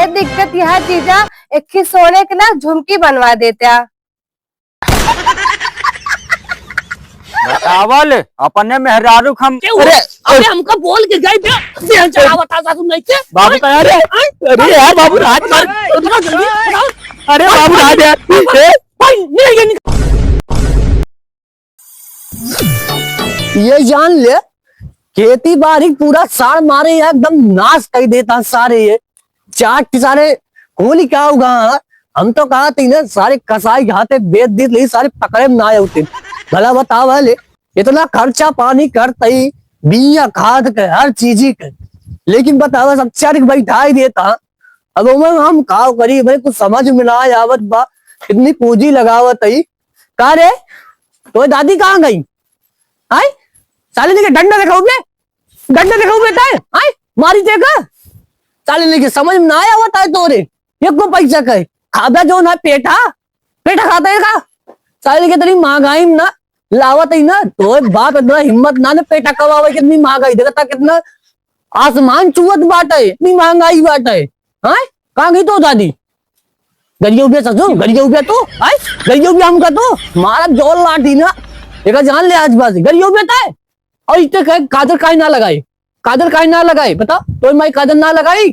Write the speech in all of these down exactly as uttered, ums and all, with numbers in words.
दिक्कत यह जीजा, एक ही सोने के ना झुमकी बनवा देत्या। बतावल, अपने मेहरारू क हम के वो? अरे, अबे हमका बोल के गई बे, बे चढ़ावत आ सासू नहीं के। बाबू का यार, अरे, अरे यार बाबू राज मार। अरे बाबू राज यार, ए। भाई, नहीं, ये नहीं। ये जान ले, खेती बाड़ी पूरा साड़ मारे, एकदम नाश कर देता सारे। ये चाट के सारे होली क्या होगा? हम तो कहा थी ना, सारे कसाई घाते बेच दी, लेकिन सारे पकड़े में ना आए होते। भला बतावा ले, इतना खर्चा पानी करते ही, बिया खाद के, हर चीज के, लेकिन बतावा, सब चार के बैठा ही देता। अब ओमे हम का करी भाई, कुछ समझ में ना आवत बा, इतनी पूंजी लगावत ही। का रे, तोर दादी कहाँ गई? आय, साले लेके डंडा देखाऊ बे, डंडा देखाऊ बेटा, आय, मारी देगा। साले लेके समझ में ना आवत है तोरे, ये को पैसा कहे, खाबा जो ना पेटा, पेटा खाता है का? साले लेके तेरी महंगाई में ना लावत ही ना, तोर बाप इतना हिम्मत ना, ना पेटा कमावे, कितनी महंगाई देखता, कितना आसमान छुअत बाटे, इतनी महंगाई बाटे। हैं? कहाँ गई तोर दादी? गरियो बे ससुर, गरियो बे तू, हैं? गरियो बे हमका तू, मारा जोर लाठी ना, एका जान ले आज बाजी, गरियो बे तय। और इतने कहे, काजर काहे ना लगाई? काजर काहे ना लगाई? बता, तोर माई काजर ना लगाई?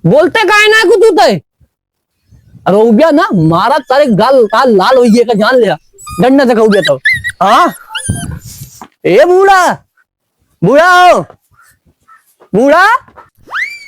बोलते काहे ना कुछ तू तय? अरे उबिया ना, मारा सारे गाल, गाल लाल होइए का जान लिया। डंडा से कहूँ तो। हाँ? ए बूढ़ा, बूढ़ा हो, बूढ़ा।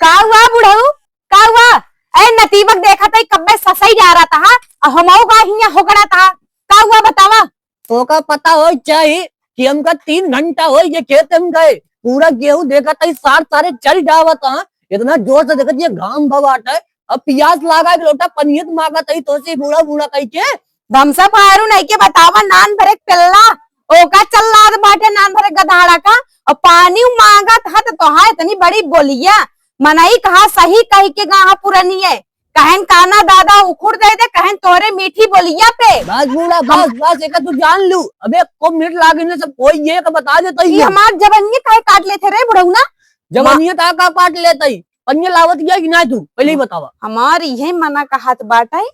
का हुआ बुढ़ऊ? का हुआ? ए नतीबक देखा तई कब्बे ससई जा रहा था, और हमऊ का हिया होकड़ा था। का हुआ बतावा? तोका पता हो चाही कि हमका तीन घंटा हो ये खेत में गए, पूरा गेहूं देखा तई सार सारे चल जावत हाँ, इतना जोर से देखत ये घाम भवाट है, अब पियास लागा एक लोटा पनियत मांगत हई तोसे बूढ़ा बूढ़ा कह के। धमसा फारू नहीं के बतावा, नान भरे पेल्ला, ओका चल्लाद बाटे नान भरे गधाड़ा का, और पानी मांगत ह त तोहा इतनी बड़ी बोलिया। मनई कहा सही कह के गा ह पुरनिये, कहन काना दादा उखुड़ दे दे, कहन तोरे मीठी बोलिया पे। बस बूढ़ा, बस, बस, एका तू जान लू। अबे, को मिनट लागे ना, सब कोई ये का बता देता ही ई है। हमार जवनिये काहे काट लेते रे बुढ़ऊ ना? जवनिये ता का काट लेता ही? पनिया लावत गया कि ना तू? पहले ही बतावा। हमार इहे मना कहत बाटे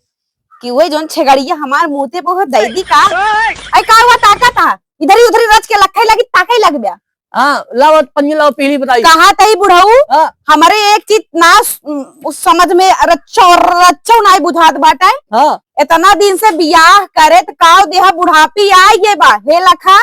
कि वही जोन छेगड़िया हमार मुंह ते बहुत दैदी का। ऐ का हुआ ताकत हा? इधर ही उधर ही रच के लखे लगी ताके लग गया। हाँ, लाओ, पनिया लाओ, पीली बताई। कहा तई बुढ़ऊ, हाँ। हमरे एक चीज ना स-, उस समझ में रच्चो, रच्चो नाई बुझात बाटे। हाँ। इतना दिन से बियाह करे त काव देहा बुढ़ापी आ गए बा। हे लखा,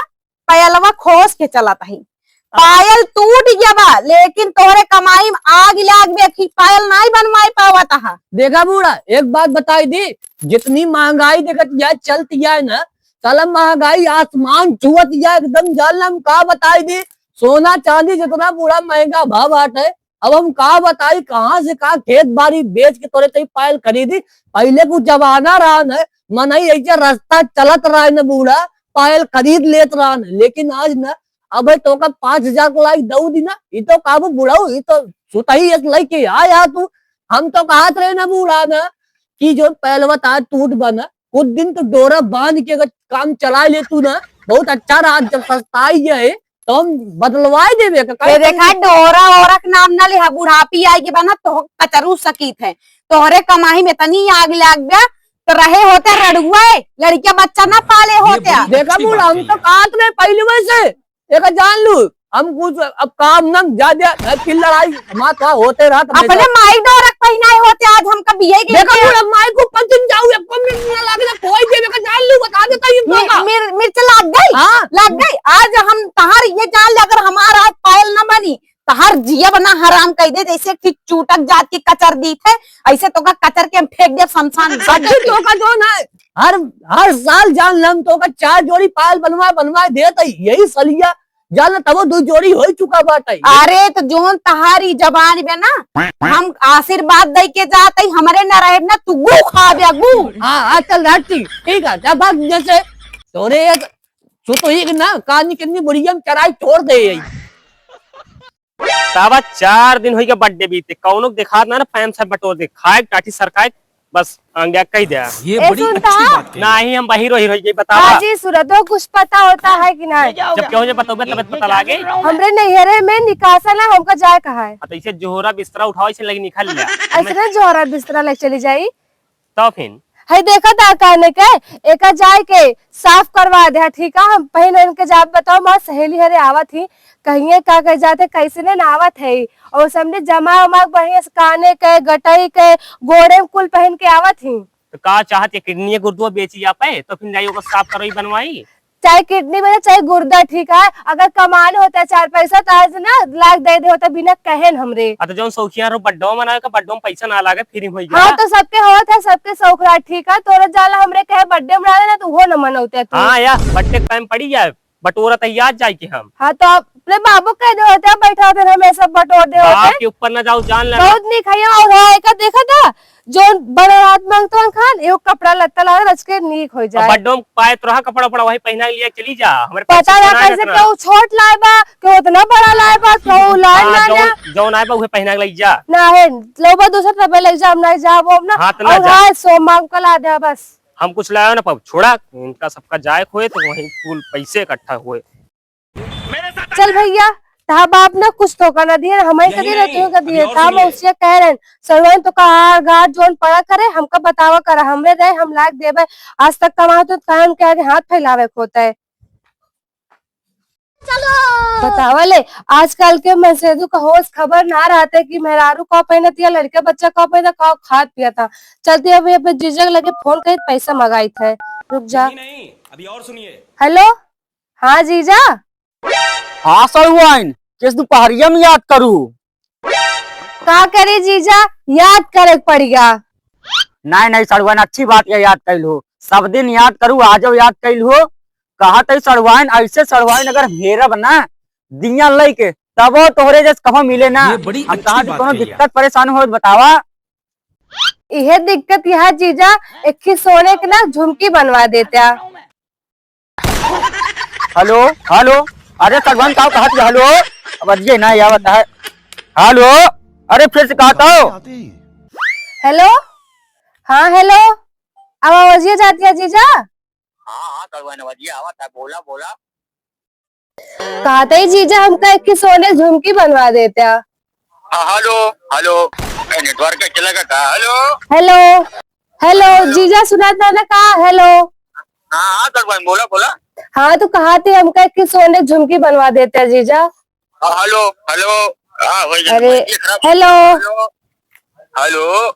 पायलवा खोस के चलत ही। पायल टूट गया बा, लेकिन तोहरे कमाई में आग लाग बे, कि पायल नाई बनवाई पावत हा। देखा बूढ़ा, एक बात बताई दी, जितनी महंगाई देखत या चलत या ना, साला महंगाई आसमान छुअत या एकदम, जान हम का बताई दी, सोना चांदी जितना बूढ़ा महंगा भाव बाटे, अब हम का बताई, कहाँ से का खेत बाड़ी बेच के तोरे तई पायल खरीदी। पहले कुछ जमाना रहा न, मनई ऐसे रास्ता चलत रहा न बूढ़ा, पायल खरीद लेत रहा न, लेकिन आज न, अब तो का पाँच हजार को लाई दऊ दी ना, ई तो काबू बुढ़ऊ, ई तो सुतही एक लइके आ, आ तू। हम तो कहत रहे ना बूढ़ा ना कि जो पहलवा तार टूट बना, कुछ दिन तो डोरा बांध के अगर काम चला ले तू ना, बहुत अच्छा रहा। जब सस्ताई गया है तो हम बदलवाए देवे का, ये देखा, डोरा ओरा के नाम ना लिहा, बुढ़ापी आए के बना तो कचरू सकीत है। तोहरे कमाई में इतनी आग लाग गया, तो रहे होते रड़ुआ, लड़किया बच्चा ना पाले होते। देखा बूढ़ा, हम तो कात में पहले से एक जान लू, हम कुछ अब काम ना ज्यादा, घर की लड़ाई हमार का होते रहा, तो अपने हमेशा माई डोरक पहिनाए होते, आज हमका बियाई के देखा लेके बूढ़ा, माई को पंचन जाऊ, एक को मिर्च ना लागे ना, कोई देवे का जान लू, बता देता ही मि-, मौका। मिर-, मिर्च लाग गई? हाँ। लाग गई। आज हम तहार ये जान ले, अगर हमार आज पायल ना बनी, तहार जिया बना हराम कह दे, जैसे कि चूटक जात की कचर दी थे, ऐसे तो का कचर के हम फेंक दे शमशान में। सच्ची तो का जो ना, हर, हर साल जान ले हम तो का चार जोड़ी पायल बनवा, बनवा देत ही, यही सलिया जान ले तबो दो जोड़ी हो चुका बाटे। अरे तो जोन तहारी जबान बे ना, हम आशीर्वाद दे के जात ही, हमरे ना रहे ना तू गू खा बे गू। हाँ, हाँ, चल राती, ठीक है, जा भाग जैसे तोरे एक सो तो एक ना, कानी कितनी बुढ़िया में चराई छोड़ दे यही। साहबा, चार दिन होइगा birthday बीते, कौनो के देखात ना, ना पैंट शर्ट बटोर दे, खाए टाटी सरकाए, बस आज्ञा कही दे। ये ए, बड़ी सुनता? अच्छी बात कही। नाही, हम बहिर वहिर होइ गई, बतावा। हाँ जी, सुरतो कुछ पता होता है कि नाही? जब केहू जे बतौबे तबे पता लागे। हमरे नैहरे में निकासा ना, हमका जाए कहा है। हाँ, तो इसे जोहरा बिस्तरा उठाओ, इसे लगी निकाल लिया। ऐसे ना जोहरा बिस्तरा ले चली जाई। तो फिर? है देखा दा कहने के, एका जाए के साफ करवा दे, ठीक है? हम पहिन ओढ़ के जाब, बताओ, हमार सहेली हरे आवत ही, कहिए का कह जाते, कैसे ने ना आवत है, और समझे जमा उमा बढ़िया से काने के, गटई के, गोड़े में कुल पहन के आवत ही। तो का चाहत है, किडनी गुर्दो बेची जा पे, तो फिर जाई ओकर साफ करवाई बनवाई? चाहे किडनी में, चाहे गुर्दा, ठीक है, अगर कमाने होता है चार पैसा तो आज ना लाख दे दे होता बिना कहे न हमरे। आ तो जौन शौकिया रो बड्डो मनावे का, बड्डो में पैसा ना लागे, फ्री में हो हाँ, गया। तो सबके होत है, सबके शौक रहा, ठीक है, तोरा जाला हमरे कहे बर्थडे मना लेना तो वो न मनौते तू। हाँ यार, बर्थडे टाइम पड़ी जाए, बटोरा तैयार जाए के हम। हाँ, तो अपने बाबू कह दे होते हैं, बैठा होते हैं, हमें सब बटोर दे बाप होते हैं। के ऊपर ना जाओ, जान लेना। बहुत निक है, और है का देखा था, जो बड़ा रात मांगतो हन खान, एगो कपड़ा लत्ता ला रच के नीक हो अब जाए। बड्डो में पाए तो रहा कपड़ा उपड़ा, वही पहना के लिया चली जा। हमरे पता पच्चीस ना बनाए कैसे रखना। केहू छोट लाए बा, केहू उतना बड़ा लाए बा, केहू लाए हाँ, ना जौन, ना। जौन आए बा उहे पहना के लई जा। ना है, लो बा दूसरा तबे लई जा, हम ना जाब, हम ना। हाँ, तो ना और जा। हाँ, सो मांग को ला दे बस। हम कुछ लाए ना पाऊ, छोड़ा, इनका सबका जाए खोए तो वहीं कुल पैसे इकट्ठा हुए। चल भैया, तहा बाप ना कुछ धोखा ना दिए, हमारे नहीं, कदी नहीं, रहते हो कदी अभी है, और काम सुनिए। उसे कह रहे हैं, सरवन तो कहा गार जोन पड़ा करे, हमका बतावा करा, हमरे रहे, हम लाग देबे, आज तक कमाओ तो काम के आगे हाथ फैलावे के होता है। चलो। बतावा ले, आजकल के मनसेदू का होश खबर ना रहते कि मेहरारू का पहनत या लड़के बच्चा का पहनत, का खात पिया था। चलती अभी अपने जीजा के लगे फोन करी, पैसा मंगाई थे। रुक जा। नहीं, नहीं, अभी और सुनिए। हेलो, हाँ जीजा। हाँ सड़ुआइन, किस दुपहरिया में याद करू? का करे जीजा, याद करे के पड़िया। नहीं, नहीं सड़ुआइन, अच्छी बात है याद कैल हो, सब दिन याद करू, आजो याद कैल हो। कहा तई सड़ुआइन, ऐसे सड़ुआइन अगर हेरब ना दिया लइके, तबो तोहरे जस कहो मिले ना। ये बड़ी हम कहा अच्छी कि बात कोनो कही है। दिक्कत परेशान हो बतावा। इहे दिक्कत यह जीजा, एक ही सोने के ना झुमकी बनवा देत्या। हेलो, हेलो, अरे सड़ुआइन का कहत है, हेलो, अब ये ना आवत है। हेलो, अरे फिर से कहत हो। हेलो, हाँ हेलो, अब आवाजिया जाती है जीजा। हाँ, हाँ, सड़ुआइन आवाजिया आवत है, बोला, बोला। कहत ही जीजा हमका एक ठे सोने झुमकी बनवा देत्या। हाँ, हेलो, हेलो, ए, नेटवर्क चलेगा का? हेलो। हेलो, हेलो, जीजा सुनात ना का? हेलो। हाँ, हाँ, सड़ुआइन बोला, बोला। हाँ, तो कहत ही हमका एक ठे सोने झुमकी बनवा देत्या जीजा। हाँ, हेलो, हेलो, हाँ, वही अरे, वही खराब। हेलो। हेलो, हेलो।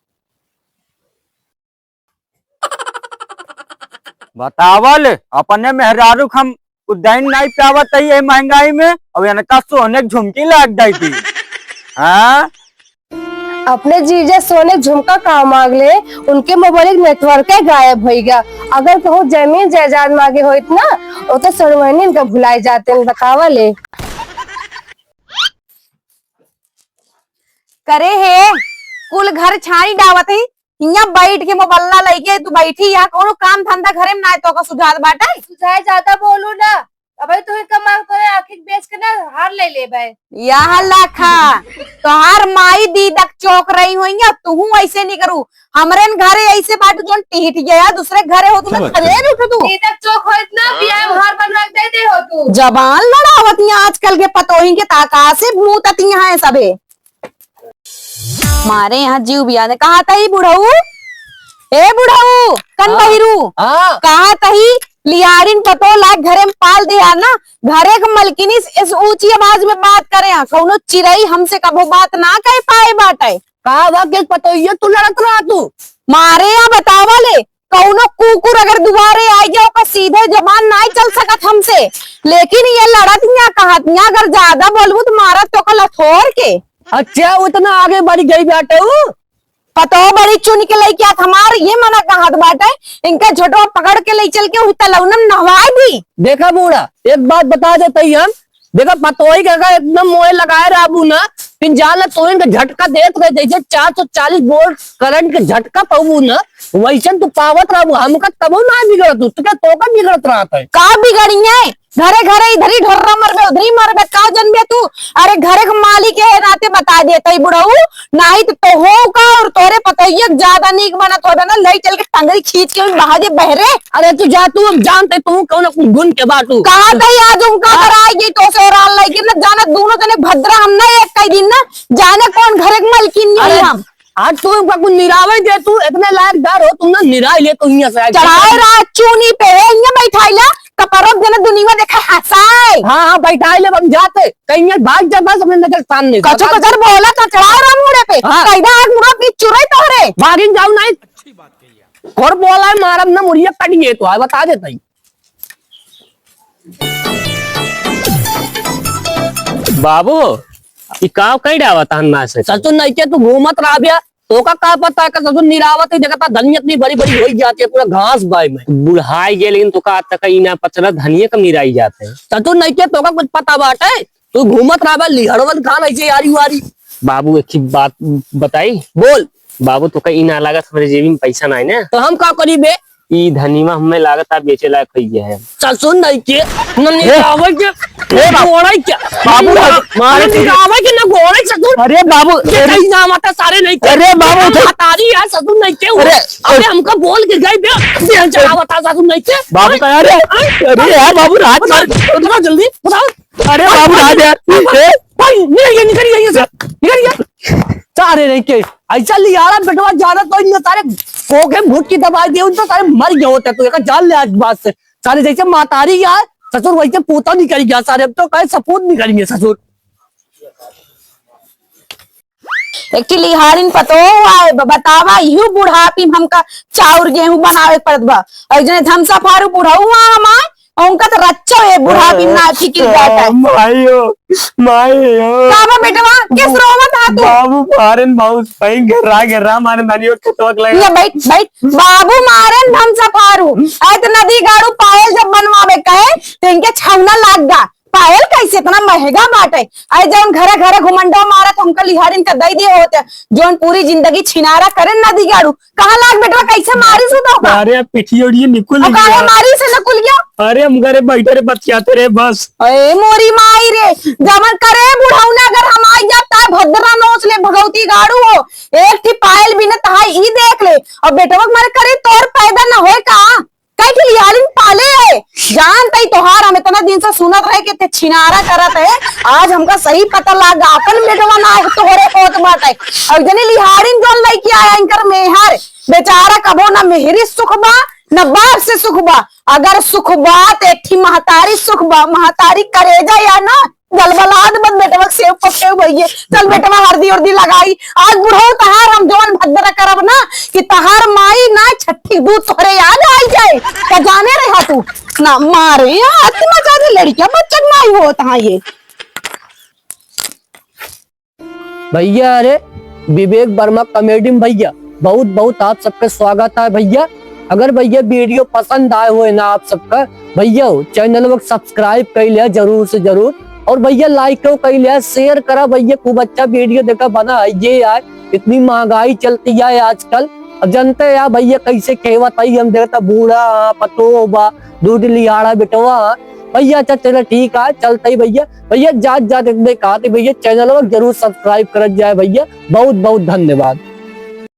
बतावल, अपने मेहरारू क हम उद्यान नाई पावत ही ये महंगाई में, अब इनका सोने क झुमकी लाग जाई थी। हाँ? अपने जीजा सोने क झुमका का मांग ले, उनके मोबाइल क नेटवर्क गायब होइ गया। अगर कहूँ जमीन जायदाद मांगे होइत ना, वो तो सड़ुआइन इनका भुलाए जाते हैं, बतावल। करे हे, कुल घर छानी डावत ही, हियां बैठ के मोबल्ला लइके तू बैठी, यहाँ कौनो काम धंधा घरे में ना है, तो का सुझात बाटे? सुझाए ज्यादा बोलू ना, अबे तू ही कमा के तोरे आँखी के बेच के ना हार ले लेबे। या लाखा, तोहार माई दीदक चौक रही हुई है, तू ऐसे नहीं करू, हमरे न घरे ऐसे बाटू जोन टिहिट गया, दूसरे घरे हो तुम्हें क्या बात खदेड़ उठ तू। दीदक चौक हो इतना बियाह में हार बनवा के दे दे हो तू। जबान लड़ावत यहाँ आजकल के पतोही के ताका से भूतत यहाँ है सबे। मारे यहाँ जीव बिया ने कहा तही बुढ़ऊ, ए बुढ़ऊ, कन हाँ। बहिरू, हाँ। कहा तही लियारिन पतो लाग घरे में पाल दिया ना, घरे के मलकिनी से इस ऊंची आवाज में बात करे, हाँ, कौनो चिरई हमसे कभो बात ना कह पाए बाटे। का बा के पतोहिए तू लड़त रहा तू? मारे या बतावा ले, कौनो कुकुर अगर दुआरे आइ जाओ, ओकर सीधे जबान नाई चल सकत हमसे, लेकिन ये लड़त हियां कहत हियां, अगर ज्यादा बोलबू तो मारत तो कल हथौर के। अच्छा, उतना आगे बढ़ गई बाटे उ? पतो बड़ी चुन के लइके आत हमार ये मना कहत बाटे, इनका झोटवा पकड़ के ले चल के उ तलौनम नहवाए दी। देखा बूढ़ा, एक बात बता देते ही हम, देखा, पतोही के अगर एकदम मोहे लगाए रहबू ना, फिर जान ला तोहिन के झटका देत रहे, जैसे चार सौ चालीस वोल्ट करंट के झटका पाबू ना, वैसन तू पावत रहबू। हमका तबो ना बिगड़त, तू तो क्या तोका बिगड़त रहत है? का बिगड़िए? घरे घरे इधरी ढर्रा मरबे, उधरी मरबे, का जनबे तू? अरे घरे के मालिक है नाते बता देत ही बुढ़ऊ, नाहीं तो, तो हो का और तोरे पतोहिया के ज्यादा नीक बनत होबे ना, लई चल के टंगरी खींच के बहा दे बहरे। अरे तू जा, तू हम जानते तू कौन गुण के बाटू। कहा तई आज उनका हाँ। घर आएगी तो से राल लई के ना जाना दोनों जने भद्रा हम ना एक कई दिन ना जाने कौन घरे के मालकिन नहीं अरे हम। आज तू इनका कुछ निरावे दे, तू इतने लायकदार हो, तुम ना निराई ले, तू यहाँ से आके चढ़ाए रात चूनी पे है, इहाँ बैठाई ला, कपरों जने दुनिया देखे हंसाए। हाँ, हाँ, बैठाई ले, हम जाते, कहीं ये भाग जाता, सबने नजर सामने से। कचो कचर बोला तो चढ़ाए रहा मुड़े पे, हाँ। कैदा आग मुड़ा की चुराई तोहरे। भागिन जाऊ नहीं। और बोला है, मारब ना मुड़िया कट गए तो, आए बता देता ही। बाबू, ई काव कई डावा तहन ना से? ससुर नहीं के तू घूमत रहबिया, तोका का पता है कि ससुर निरावत ही देखता धनिया इतनी बड़ी बड़ी होई जाती है, पूरा घास बाय में। बुढ़ाई गए लेकिन तोका आज तक ई ना पचला धनिया कब निराई जाते हैं। ससुर नहीं के तोका कुछ पता बाटे, तू घूमत रहबा लिहड़वन खान ऐसे यारी वारी। बाबू एक ही बात बताई। बोल। बाबू तोका ई ना लागत हमरे जेबी में पैसा ना है ना? तो हम का करी बे? ई धनिया हमें लागत आ बेचे लायक होई गया है। ससुर नहीं के, न निरावे के, ए बाबू, गोड़े के, बाबू, न मारे न निरावे के, न गोड़े ससुर। अरे बाबू, ये अरे, कहीं ना मत सारे नहीं के। अरे बाबू, हम उठे। हतारी यार ससुर नहीं के। अरे, अबे हमका बोल के गई बे, बे हम चला बता ससुर नहीं के। बाबू का यार, अरे, अरे यार बाबू, रात बताओ, मार। बताओ जल्दी, बताओ। अरे बाबू, रात यार। भाई, निकल गया, निकल गया, निकल गया। सारे नहीं के, ऐसा लियारा बेटवा जाना तो इनमें सारे खोखे मुक्की दबाई दे, उन तो सारे मर गए होते, तो एक जान ले आज बात से। सारे जैसे मातारी यार, ससुर वैसे पोता निकल गया, सारे अब तो कहे सपूत निकल गए ससुर। एक ठे लिहारिन पतो हुआ है, ब-, बतावा, इहू बुढ़ापी में हमका चाउर गेहूं बनावे पड़त बा। और जने धमसा फारू बुढ़ऊ हुआ हमार, उनका तो रच्चो है बुढ़ापी में ना फिकिर जाता है। मायो, मायो। का बा बेटवा, किस रोवत हा तू? बाबू मारन, बाबू सही गिर्रा, गिर्रा मारन, नानी वो खेतवा के लगा। ये बैठ, बैठ। बाबू मारन धमसा फारू। आए तो नदी गाड़ू पायल जब बनवावे कहे, तो इनके छौना लाग गा। पायल कैसे इतना महंगा बाटे? अरे जौन घरे घरे घुमंडो मारत हमका लिहारिन का दई दिए होते, जौन पूरी जिंदगी छिनारा करे नदी गाड़ू। कहाँ लाग बेटवा, कैसे मारी सु तो का? अरे पिठी ओढ़िए निकुल अब काहे गया। मारी से निकुल गया? अरे हम घरे बैठे रे बतियाते रे बस। ए मोरी माई रे, जवन करे बुढ़ौना अगर हम आई जाता है भद्रा नोच ले भगवती गाड़ू हो, एक ठी पायल बिना तहाई ई देख ले, और बेटवा के मारे करे तोर पैदा न होए का? कई ठे लियालिन पाले है, जान तई तोहार हम इतना दिन से सुनत रहे कि ते छिनारा करत है, आज हमका सही पता लाग गा, अपन बेटवा ना है, तोहरे होत बाटे। और जने लिहारिन जौन लइके आया इनकर मेहर, बेचारा कबो ना मेहरी सुख बा, ना बाप से सुख बा। अगर सुख बा त एक ठी महतारी सुख बा, महतारी करेजा या ना गलबलात बन बेटवा के सेव पकेव भइये। चल बेटवा हरदी उरदी लगाई। आज बुढ़ऊ तहार हम जवन भद्र करब ना कि तहार माई ना छठी दूध तोहरे याद आई जाए। का जाने रहा तू? ना मारे, इतना ज्यादा लड़कियां बच्चन माई होत हाँ ये। भइया, अरे विवेक वर्मा comedy में भइया, बहुत बहुत आप सबका स्वागत है भइया। अगर भइया video पसंद आए होए ना आप सबका, भइया channel को subscribe कइ लिया जरूर से जरूर, और भइया like को कइ लिया, share करा भइया, खूब अच्छा video देखा बना है ये यार। इतनी महंगाई चलती है आजकल, अब जानते हैं यार भइया कैसे कहावत है, हम देखता बूढ़ा हाँ, पतोह बा, दूध लिहाड़ा बेटवा हाँ। भइया अच्छा चला ठीक है, चलते ही भइया। भइया जात जात इतने कहा थे भइया, channel को जरूर subscribe करत जाए भइया। बहुत बहुत धन्यवाद।